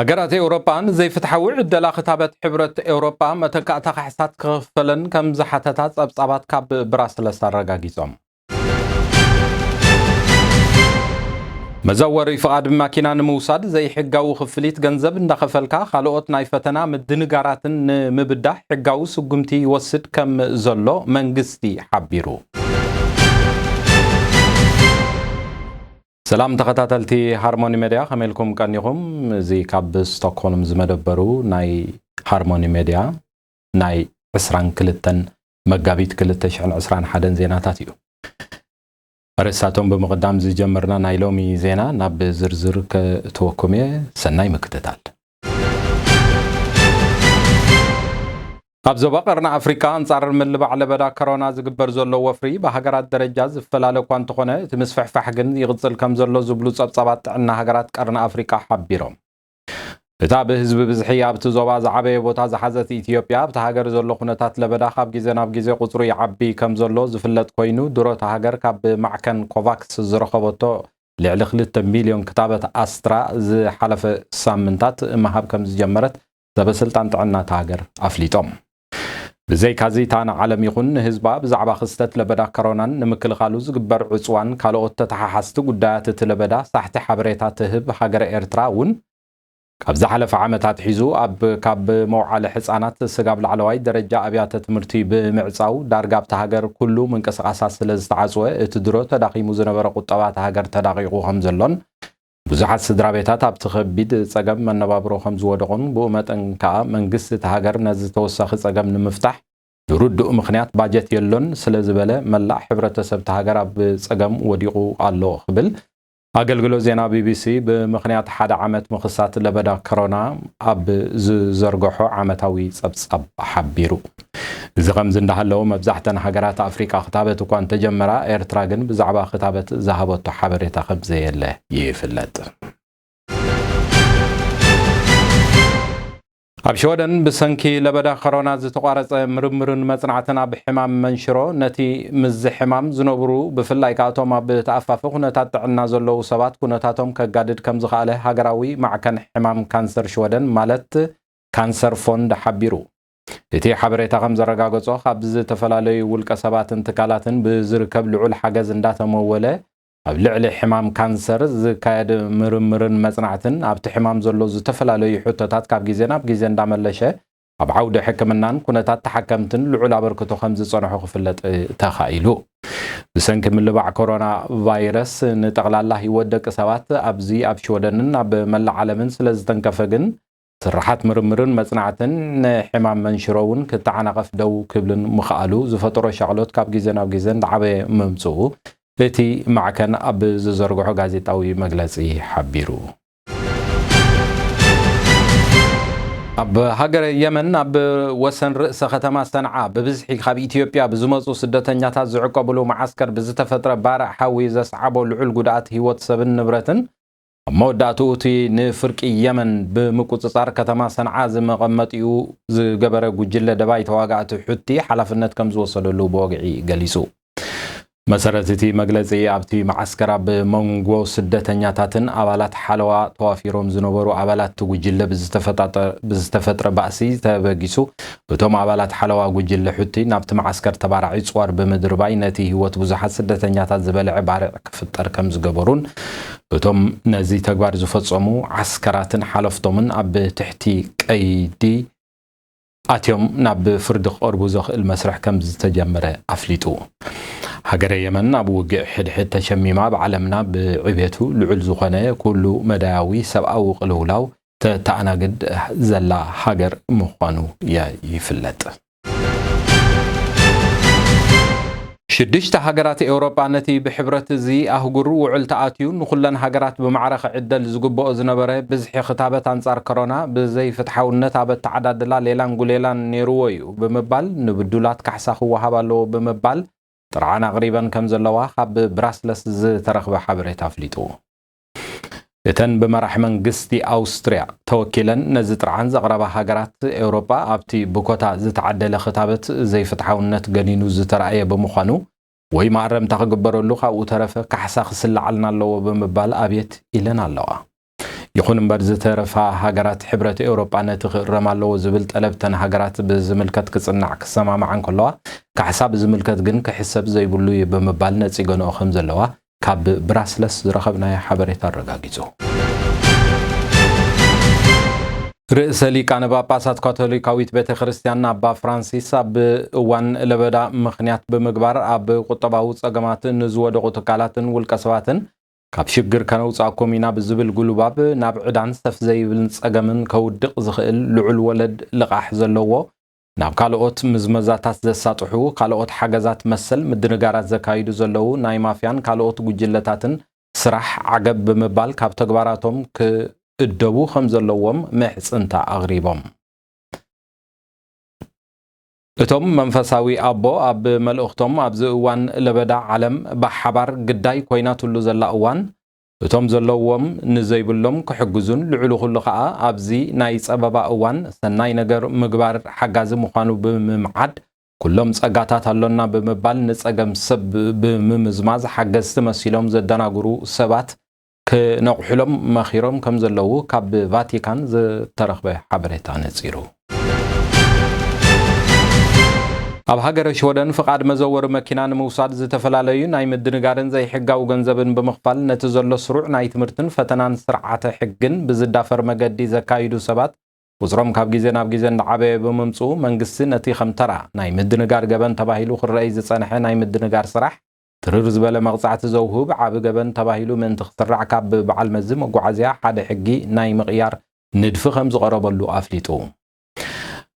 ሃገራት ኤውሮጳ ንዘይፍትሓዊ ዕደላ ክታበት ሕብረት ኤውሮጳ መተካእታ ካሕሳት ክኽፈለን ከም ዝሓተታ ጸብጻባት ካብ ብራስለስ ኣረጋጊጾም። መዘወሪ ፍቓድ ማኪና ንምውሳድ ዘይሕጋዊ ክፍሊት ገንዘብ እንዳኸፈልካ ካልኦት ናይ ፈተና ምድንጋራትን ንምብዳህ ሕጋዊ ስጉምቲ ይወስድ ከም ዘሎ መንግስቲ ሓቢሩ። ሰላም ተኸታተልቲ ሃርሞኒ ሜድያ፣ ከመይ ኢልኩም ቀኒኹም? እዚ ካብ ስቶክሆልም ዝመደበሩ ናይ ሃርሞኒ ሜድያ ናይ ዕስራን ክልተን መጋቢት ክልተ ሽሕን ዕስራን ሓደን ዜናታት እዩ። ኣርእስታቶም ብምቕዳም ዝጀመርና ናይ ሎሚ ዜና ናብ ዝርዝር ከእትወኩም እየ። ሰናይ ምክትታል። ኣብ ዞባ ቀርኒ ኣፍሪካ ኣንጻር ምልባዕ ለበዳ ኮሮና ዝግበር ዘሎ ወፍሪ ብሃገራት ደረጃ ዝፈላለ እኳ እንተኾነ፣ እቲ ምስፍሕፋሕ ግን ይቕጽል ከም ዘሎ ዝብሉ ጸብጻባት ጥዕና ሃገራት ቀርኒ ኣፍሪካ ሓቢሮም። እታ ብህዝቢ ብዝሒ ኣብቲ ዞባ ዝዓበየ ቦታ ዝሓዘት ኢትዮጵያ፣ ኣብቲ ሃገር ዘሎ ኩነታት ለበዳ ካብ ግዜ ናብ ግዜ ቁጽሩ ይዓቢ ከም ዘሎ ዝፍለጥ ኮይኑ፣ ድሮ እታ ሃገር ካብ ማዕከን ኮቫክስ ዝረኸበቶ ልዕሊ ክልተ ሚልዮን ክታበት ኣስትራ ዝሓለፈ ሳምንታት ምሃብ ከም ዝጀመረት ሰበስልጣን ጥዕና እታ ሃገር ኣፍሊጦም። ብዘይካዚ፣ እታ ንዓለም ይኹን ንህዝባ ብዛዕባ ክስተት ለበዳ ኮሮናን ንምክልኻሉ ዝግበር ዕጽዋን ካልኦት ተተሓሓዝቲ ጉዳያት እቲ ለበዳ ሳሕቲ ሓበሬታ ትህብ ሃገረ ኤርትራ እውን፣ ካብ ዝሓለፈ ዓመት ኣትሒዙ ኣብ ካብ መውዓሊ ሕጻናት ስጋብ ላዕለዋይ ደረጃ ኣብያተ ትምህርቲ ብምዕጻው፣ ዳርጋ ኣብታ ሃገር ኩሉ ምንቅስቓሳት ስለ ዝተዓጽወ፣ እቲ ድሮ ተዳኺሙ ዝነበረ ቁጠባ እታ ሃገር ተዳቒቑ ከም ዘሎን፣ ብዙሓት ስድራ ቤታት ኣብቲ ከቢድ ጸገም መነባብሮ ከም ዝወደቑን፣ ብኡ መጠን ከኣ መንግስቲ እታ ሃገር ነዚ ተወሳኺ ጸገም ንምፍታሕ ንርዱእ ምኽንያት ባጀት የሎን ስለ ዝበለ፣ መላእ ሕብረተሰብ እታ ሃገር ኣብ ጸገም ወዲቑ ኣሎ ክብል ኣገልግሎት ዜና ቢቢሲ ብምኽንያት ሓደ ዓመት ምኽሳት ለበዳ ኮሮና ኣብ ዝዘርግሖ ዓመታዊ ጸብጻብ ሓቢሩ። እዚ ከምዚ እንዳሃለወ፣ መብዛሕተን ሃገራት ኣፍሪቃ ክታበት እኳ እንተጀመራ፣ ኤርትራ ግን ብዛዕባ ክታበት ዝሃበቶ ሓበሬታ ከም ዘየለ ይፍለጥ። ኣብ ሽወደን ብሰንኪ ለበዳ ኮሮና ዝተቋረጸ ምርምርን መጽናዕትን ኣብ ሕማም መንሽሮ፣ ነቲ ምስዚ ሕማም ዝነብሩ፣ ብፍላይ ከኣቶም ኣብ ተኣፋፊ ኩነታት ጥዕና ዘለዉ ሰባት ኩነታቶም ከጋድድ ከም ዝኸኣለ ሃገራዊ ማዕከን ሕማም ካንሰር ሽወደን፣ ማለት ካንሰር ፎንድ ሓቢሩ። እቲ ሓበሬታ ከም ዘረጋገጾ፣ ካብ ዝተፈላለዩ ውልቀ ሰባትን ትካላትን ብዝርከብ ልዑል ሓገዝ እንዳተመወለ፣ ኣብ ልዕሊ ሕማም ካንሰር ዝካየድ ምርምርን መጽናዕትን፣ ኣብቲ ሕማም ዘሎ ዝተፈላለዩ ሕቶታት ካብ ግዜ ናብ ግዜ እንዳመለሸ፣ ኣብ ዓውዲ ሕክምናን ኩነታት ተሓከምትን ልዑል ኣበርክቶ ከም ዝጸንሖ ክፍለጥ ተኻኢሉ። ብሰንኪ ምልባዕ ኮሮና ቫይረስ ንጠቕላላ ህይወት ደቂ ሰባት ኣብዚ ኣብ ሽወደንን ኣብ መላእ ዓለምን ስለ ዝተንከፈ ግን፣ ስራሓት ምርምርን መጽናዕትን ንሕማም መንሽሮ እውን ክተዓናቐፍ ደው ክብልን ምኽኣሉ ዝፈጠሮ ሻቕሎት ካብ ግዜ ናብ ግዜ እንዳዓበየ ምምጽኡ እቲ ማዕከን ኣብ ዝዘርግሖ ጋዜጣዊ መግለጺ ሓቢሩ። ኣብ ሃገረ የመን ኣብ ወሰን ርእሰ ከተማ ሰንዓ ብብዝሒ ካብ ኢትዮጵያ ብዝመጹ ስደተኛታት ዝዕቀብሉ መዓስከር ብዝተፈጥረ ባርዕ ሓዊ ዘስዓቦ ልዑል ጉድኣት ህይወት ሰብን ንብረትን፣ ኣብ መወዳእትኡ እቲ ንፍርቂ የመን ብምቁጽጻር ከተማ ሰንዓ ዝመቐመጢኡ ዝገበረ ጉጅለ ደባይ ተዋጋእቲ ሑቲ ሓላፍነት ከም ዝወሰደሉ ብወግዒ ገሊጹ። መሰረት እቲ መግለጺ፣ ኣብቲ መዓስከር ኣብ መንጎ ስደተኛታትን ኣባላት ሓለዋ ተዋፊሮም ዝነበሩ ኣባላት እቲ ጉጅለ ብዝተፈጣጠ-፣ ብዝተፈጥረ ባእሲ ተበጊሱ፣ እቶም ኣባላት ሓለዋ ጉጅለ ሑቲ ናብቲ መዓስከር ተባራዒ ጽዋር ብምድርባይ፣ ነቲ ህይወት ብዙሓት ስደተኛታት ዝበልዐ ባርዕ ክፍጠር ከም ዝገበሩን፣ እቶም ነዚ ተግባር ዝፈጸሙ ዓስከራትን ሓለፍቶምን ኣብ ትሕቲ ቀይዲ ኣትዮም ናብ ፍርዲ ክቐርቡ ዘኽእል መስርሕ ከም ዝተጀመረ ኣፍሊጡ። ሃገረ የመን ኣብ ውግእ ሕድሕድ ተሸሚማ፣ ኣብ ዓለምና ብዕቤቱ ልዑል ዝኾነ ኩሉ መዳያዊ ሰብኣዊ ቅልውላው ተተኣናግድ ዘላ ሃገር ምዃኑ የ-፣ ይፍለጥ። ሽዱሽተ ሃገራት ኤውሮጳ ነቲ ብሕብረት እዚ ኣህጉር ውዕል ተኣትዩ ንኹለን ሃገራት ብማዕረ ክዕደል ዝግብኦ ዝነበረ ብዝሒ ክታበት ኣንጻር ኮሮና ብዘይፍትሓውነት ኣብ ኣተዓዳድላ ሌላን ጉሌላን ነይርዎ እዩ ብምባል፣ ንብዱላት ካሕሳ ክወሃብ ኣለዎ ብምባል ጥርዓን ኣቕሪበን ከም ዘለዋ ካብ ብራስለስ ዝተረኽበ ሓበሬታ ኣፍሊጡ። እተን ብመራሕ መንግስቲ ኣውስትርያ ተወኪለን ነዚ ጥርዓን ዘቕረባ ሃገራት ኤውሮጳ፣ ኣብቲ ብኮታ ዝተዓደለ ክታበት ዘይፍትሓውነት ገኒኑ ዝተራእየ ብምዃኑ፣ ወይ ማእረምታ ክግበረሉ፣ ካብኡ ተረፈ ካሕሳ ክስልዓልና ኣለዎ ብምባል ኣብየት ኢለን ኣለዋ። ይኹን እምበር፣ ዝተረፋ ሃገራት ሕብረት ኤውሮጳ ነቲ ክእረም ኣለዎ ዝብል ጠለብ እተን ሃገራት ብዝምልከት ክጽናዕ ክሰማማዓ እንከለዋ፣ ካሕሳ ብዝምልከት ግን ክሕሰብ ዘይብሉ እዩ ብምባል ነጺገንኦ ከም ዘለዋ ካብ ብራስለስ ዝረኸብናዮ ሓበሬታ ኣረጋጊጹ። ርእሰ ሊቃነ ጳጳሳት ካቶሊካዊት ቤተ ክርስቲያን ኣባ ፍራንሲስ፣ ኣብ እዋን ለበዳ ምኽንያት ብምግባር ኣብ ቁጠባዊ ጸገማት ንዝወደቑ ትካላትን ውልቀ ሰባትን ካብ ሽግር ከነውጽኣኩም ኢና ብዝብል ጉልባብ ናብ ዕዳን ሰፍ ዘይብልን ጸገምን ከውድቕ ዝኽእል ልዑል ወለድ ልቓሕ ዘለዎ፣ ናብ ካልኦት ምዝመዛታት ዘሳጥሑ ካልኦት ሓገዛት መሰል ምድንጋራት ዘካይዱ ዘለዉ ናይ ማፍያን ካልኦት ጉጅለታትን ስራሕ ዓገብ ብምባል ካብ ተግባራቶም ክእደቡ ከም ዘለዎም ምሕጽንታ ኣቕሪቦም። እቶም መንፈሳዊ ኣቦ ኣብ መልእኽቶም፣ ኣብዚ እዋን ለበዳ ዓለም ብሓባር ግዳይ ኮይናትሉ ዘላ እዋን፣ እቶም ዘለዎም ንዘይብሎም ክሕግዙን ልዕሊ ኩሉ ኸኣ ኣብዚ ናይ ጸበባ እዋን ሰናይ ነገር ምግባር ሓጋዚ ምዃኑ ብምምዓድ፣ ኩሎም ጸጋታት ኣሎና ብምባል ንጸገም ሰብ ብምምዝማዝ ሓገዝቲ መሲሎም ዘደናግሩ ሰባት ክነቕሑሎም መኺሮም ከም ዘለዉ ካብ ቫቲካን ዝተረኽበ ሓበሬታ ነጺሩ። ኣብ ሃገረ ሽወደን ፍቓድ መዘወሪ መኪና ንምውሳድ ዝተፈላለዩ ናይ ምድንጋርን ዘይሕጋዊ ገንዘብን ብምኽፋል ነቲ ዘሎ ስሩዕ ናይ ትምህርትን ፈተናን ስርዓተ ሕግን ብዝዳፈር መገዲ ዘካይዱ ሰባት ቁጽሮም ካብ ግዜ ናብ ግዜ እንዳዓበየ ብምምጽኡ፣ መንግስቲ ነቲ ከም ተራ ናይ ምድንጋር ገበን ተባሂሉ ክረኣይ ዝጸንሐ ናይ ምድንጋር ስራሕ ትርር ዝበለ መቕጻዕቲ ዘውህብ ዓቢ ገበን ተባሂሉ ምእንቲ ክስራዕ ካብ በዓል መዚ መጓዓዝያ ሓደ ሕጊ ናይ ምቕያር ንድፊ ከም ዝቐረበሉ ኣፍሊጡ።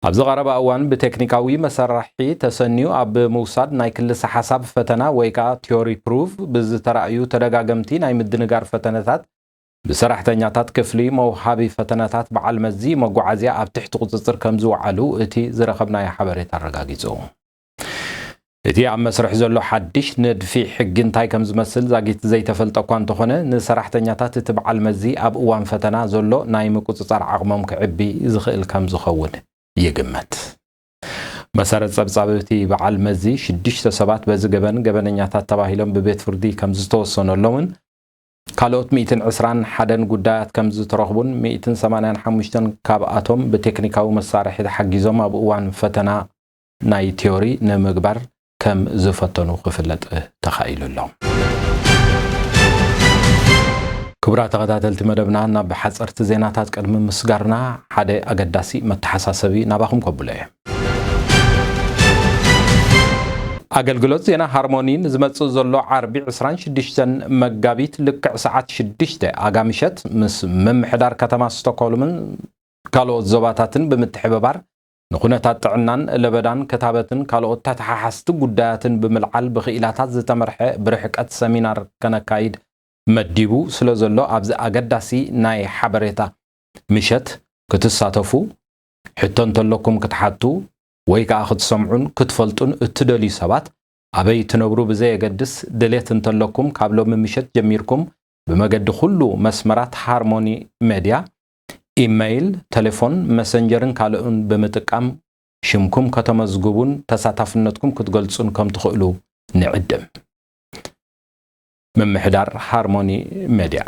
ኣብዚ ቀረባ እዋን ብቴክኒካዊ መሳርሒ ተሰንዩ ኣብ ምውሳድ ናይ ክልሰ ሓሳብ ፈተና ወይ ከኣ ቲዮሪ ፕሩቭ ብዝተራእዩ ተደጋገምቲ ናይ ምድንጋር ፈተነታት ብሰራሕተኛታት ክፍሊ መውሃቢ ፈተነታት በዓል መዚ መጓዓዝያ ኣብ ትሕቲ ቁጽጽር ከም ዝወዓሉ እቲ ዝረኸብናዮ ሓበሬታ ኣረጋጊጹ። እቲ ኣብ መስርሕ ዘሎ ሓድሽ ንድፊ ሕጊ እንታይ ከም ዝመስል ዛጊት ዘይተፈልጠ እኳ እንተኾነ፣ ንሰራሕተኛታት እቲ በዓል መዚ ኣብ እዋን ፈተና ዘሎ ናይ ምቁጽጻር ዓቕሞም ክዕቢ ዝኽእል ከም ዝኸውን ይግመት። መሰረት ጸብጻብ እቲ በዓል መዚ፣ ሽዱሽተ ሰባት በዚ ገበን ገበነኛታት ተባሂሎም ብቤት ፍርዲ ከም ዝተወሰነሎምን ካልኦት ሚእትን ዕስራን ሓደን ጉዳያት ከም ዝተረኽቡን ሚእትን ሰማንያን ሓሙሽተን ካብኣቶም ብቴክኒካዊ መሳርሒ ተሓጊዞም ኣብ እዋን ፈተና ናይ ቲዮሪ ንምግባር ከም ዝፈተኑ ክፍለጥ ተኻኢሉ ኣሎ። ክቡራት ተኸታተልቲ መደብና፣ ናብ ሓጸርቲ ዜናታት ቅድሚ ምስጋርና ሓደ ኣገዳሲ መተሓሳሰቢ ናባኹም ከብሎ እየ። ኣገልግሎት ዜና ሃርሞኒ ንዝመጽእ ዘሎ ዓርቢ ዕስራን ሽዱሽተን መጋቢት ልክዕ ሰዓት ሽዱሽተ ኣጋ ምሸት ምስ ምምሕዳር ከተማ ስቶክሆልምን ካልኦት ዞባታትን ብምትሕብባር ንኩነታት ጥዕናን ለበዳን ክታበትን ካልኦት ተተሓሓዝቲ ጉዳያትን ብምልዓል ብክኢላታት ዝተመርሐ ብርሕቀት ሰሚናር ከነካይድ መዲቡ ስለ ዘሎ ኣብዚ ኣገዳሲ ናይ ሓበሬታ ምሸት ክትሳተፉ፣ ሕቶ እንተለኩም ክትሓቱ ወይ ከኣ ክትሰምዑን ክትፈልጡን እትደልዩ ሰባት ኣበይ ትነብሩ ብዘየገድስ ድሌት እንተለኩም ካብ ሎሚ ምሸት ጀሚርኩም ብመገዲ ኩሉ መስመራት ሃርሞኒ ሜድያ፣ ኢመይል፣ ቴሌፎን፣ መሰንጀርን ካልእን ብምጥቃም ሽምኩም ከተመዝግቡን ተሳታፍነትኩም ክትገልጹን ከም ትኽእሉ ንዕድም። ምምሕዳር ሃርሞኒ ሜድያ።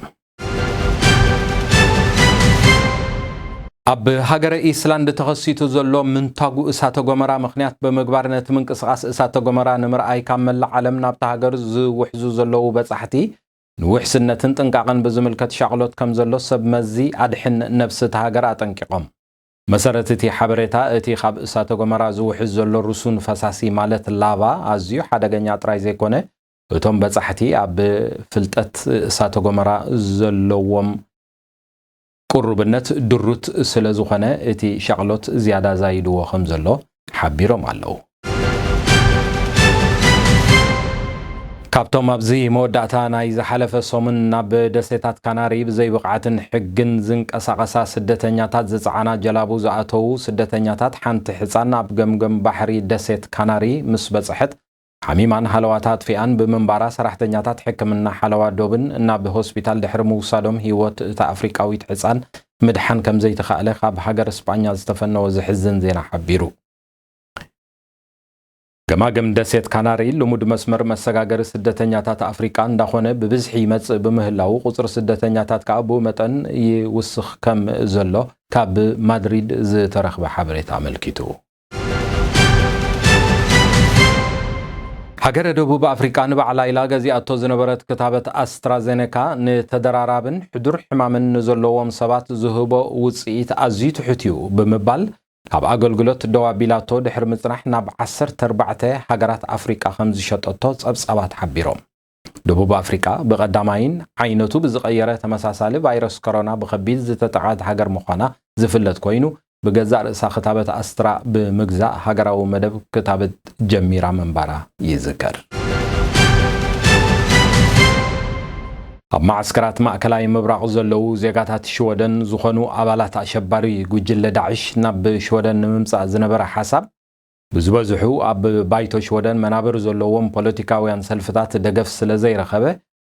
ኣብ ሃገረ ኢስላንድ ተኸሲቱ ዘሎ ምንታጉ እሳተ ጎመራ ምኽንያት ብምግባር ነቲ ምንቅስቓስ እሳተ ጎመራ ንምርኣይ ካብ መላእ ዓለም ናብታ ሃገር ዝውሕዙ ዘለዉ በጻሕቲ ንውሕስነትን ጥንቃቐን ብዝምልከት ሻቕሎት ከም ዘሎ ሰብ መዚ ኣድሕን ነብሲ እታ ሃገር ኣጠንቂቖም። መሰረት እቲ ሓበሬታ፣ እቲ ካብ እሳተ ጎመራ ዝውሕዝ ዘሎ ርሱን ፈሳሲ ማለት ላቫ ኣዝዩ ሓደገኛ ጥራይ ዘይኮነ፣ እቶም በጻሕቲ ኣብ ፍልጠት እሳተ ጎመራ ዘለዎም ቅሩብነት ድሩት ስለ ዝኾነ፣ እቲ ሻቕሎት ዝያዳ ዛይድዎ ከም ዘሎ ሓቢሮም ኣለዉ። ካብቶም ኣብዚ መወዳእታ ናይ ዝሓለፈ ሰሙን ናብ ደሴታት ካናሪ ብዘይብቕዓትን ሕግን ዝንቀሳቐሳ ስደተኛታት ዝጸዓና ጀላቡ ዝኣተዉ ስደተኛታት፣ ሓንቲ ሕጻን ኣብ ገምገም ባሕሪ ደሴት ካናሪ ምስ በጽሐት፣ ሓሚማን ሃለዋታ ኣጥፊኣን ብምንባራ፣ ሰራሕተኛታት ሕክምና ሓለዋ ዶብን ናብ ሆስፒታል ድሕሪ ምውሳዶም፣ ህይወት እታ ኣፍሪቃዊት ሕጻን ምድሓን ከም ዘይተኻእለ ካብ ሃገር ስጳኛ ዝተፈነወ ዘሕዝን ዜና ሓቢሩ። ገማግም ደሴት ካናሪ ልሙድ መስመር መሰጋገሪ ስደተኛታት ኣፍሪቃ እንዳኾነ ብብዝሒ ይመጽእ ብምህላዉ፣ ቁጽሪ ስደተኛታት ከኣ ብኡ መጠን ይውስኽ ከም ዘሎ ካብ ማድሪድ ዝተረኽበ ሓበሬታ ኣመልኪቱ። ሃገረ ደቡብ ኣፍሪቃ ንባዕላ ኢላ ገዚኣቶ ዝነበረት ክታበት ኣስትራዜኔካ ንተደራራብን ሕዱር ሕማምን ንዘለዎም ሰባት ዝህቦ ውጽኢት ኣዝዩ ትሑት እዩ ብምባል፣ ካብ ኣገልግሎት ደው ኣቢላቶ ድሕሪ ምጽናሕ፣ ናብ ዓሰርተ ኣርባዕተ ሃገራት ኣፍሪቃ ከም ዝሸጠቶ ጸብጻባት ሓቢሮም። ደቡብ ኣፍሪቃ ብቐዳማይን ዓይነቱ ብዝቐየረ ተመሳሳሊ ቫይረስ ኮሮና ብኸቢድ ዝተጠቕዐት ሃገር ምዃና ዝፍለጥ ኮይኑ፣ ብገዛእ ርእሳ ክታበት ኣስትራ ብምግዛእ ሃገራዊ መደብ ክታበት ጀሚራ ምንባራ ይዝከር። ኣብ ማዕስከራት ማእከላይ ምብራቕ ዘለዉ ዜጋታት ሽወደን ዝኾኑ ኣባላት ኣሸባሪ ጉጅለ ዳዕሽ ናብ ሽወደን ንምምጻእ ዝነበረ ሓሳብ፣ ብዝበዝሑ ኣብ ባይቶ ሽወደን መናብር ዘለዎም ፖለቲካውያን ሰልፍታት ደገፍ ስለ ዘይረኸበ፣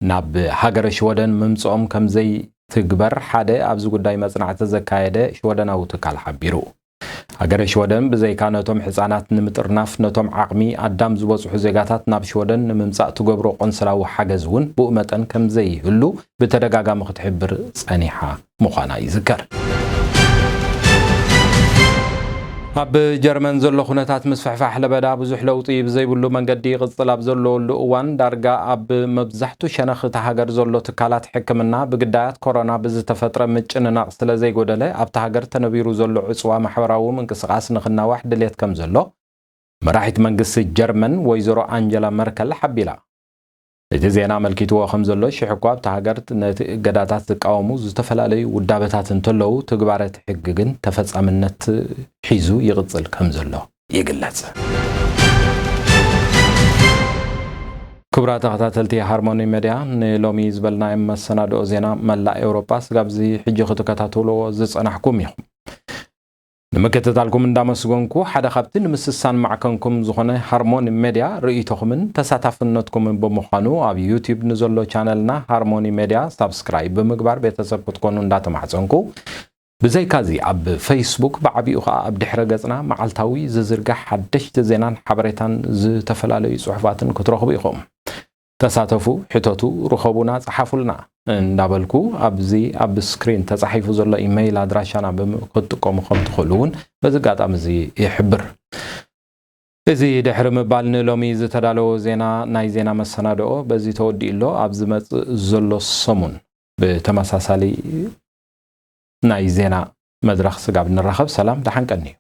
ናብ ሃገረ ሽወደን ምምጽኦም ከም ዘይትግበር ሓደ ኣብዚ ጉዳይ መጽናዕቲ ዘካየደ ሽወደናዊ ትካል ሓቢሩ። ሃገረ ሽወደን ብዘይካ ነቶም ሕጻናት ንምጥርናፍ፣ ነቶም ዓቕሚ ኣዳም ዝበጽሑ ዜጋታት ናብ ሽወደን ንምምጻእ ትገብሮ ቆንስላዊ ሓገዝ እውን ብኡ መጠን ከም ዘይህሉ ብተደጋጋሚ ክትሕብር ጸኒሓ ምዃና ይዝከር። ኣብ ጀርመን ዘሎ ኩነታት ምስፍሕፋሕ ለበዳ ብዙሕ ለውጢ ብዘይብሉ መንገዲ ይቕጽል ኣብ ዘለወሉ እዋን፣ ዳርጋ ኣብ መብዛሕቱ ሸነኽ እታ ሃገር ዘሎ ትካላት ሕክምና ብግዳያት ኮሮና ብዝተፈጥረ ምጭንናቕ ስለ ዘይጎደለ፣ ኣብታ ሃገር ተነቢሩ ዘሎ ዕጽዋ ማሕበራዊ ምንቅስቓስ ንኽናዋሕ ድሌት ከም ዘሎ መራሒት መንግስቲ ጀርመን ወይዘሮ ኣንጀላ መርከል ሓቢላ። እቲ ዜና ኣመልኪትዎ ከም ዘሎ፣ ሽሕ እኳ ኣብታ ሃገር ነቲ እገዳታት ዝቃወሙ ዝተፈላለዩ ውዳበታት እንተለዉ፣ ትግባረ እቲ ሕጊ ግን ተፈጻምነት ሒዙ ይቕጽል ከም ዘሎ ይግለጽ። ክቡራት ተኸታተልቲ ሃርሞኒ ሜድያ፣ ንሎሚ ዝበልናዮም መሰናድኦ ዜና መላእ ኤውሮጳ ስጋብ እዚ ሕጂ ክትከታተልዎ ዝጸናሕኩም ኢኹም። ንምክትታልኩም እንዳመስገንኩ፣ ሓደ ካብቲ ንምስሳን ማዕከንኩም ዝኾነ ሃርሞኒ ሜድያ ርእይቶኹምን ተሳታፍነትኩምን ብምዃኑ፣ ኣብ ዩቲዩብ ንዘሎ ቻነልና ሃርሞኒ ሜድያ ሳብስክራይብ ብምግባር ቤተሰብ ክትኮኑ እንዳተማሕጸንኩ፣ ብዘይካዚ ኣብ ፌስቡክ ብዓቢኡ ኸኣ ኣብ ድሕረ ገጽና መዓልታዊ ዝዝርጋሕ ሓደሽቲ ዜናን ሓበሬታን ዝተፈላለዩ ጽሑፋትን ክትረኽቡ ኢኹም። ተሳተፉ፣ ሕተቱ፣ ርኸቡና፣ ጸሓፉልና እንዳበልኩ፣ ኣብዚ ኣብ ስክሪን ተጻሒፉ ዘሎ ኢመይል ኣድራሻና ብም-፣ ክትጥቀሙ ከም ትኽእሉ እውን በዚ ኣጋጣሚ እዚ ይሕብር። እዚ ድሕሪ ምባል፣ ንሎሚ ዝተዳለወ ዜና፣ ናይ ዜና መሰናድኦ በዚ ተወዲኡ ኣሎ። ኣብ ዝመጽእ ዘሎ ሰሙን ብተመሳሳሊ ናይ ዜና መድረኽ ስጋብ ንራኸብ፣ ሰላም፣ ደሓን ቀንዩ።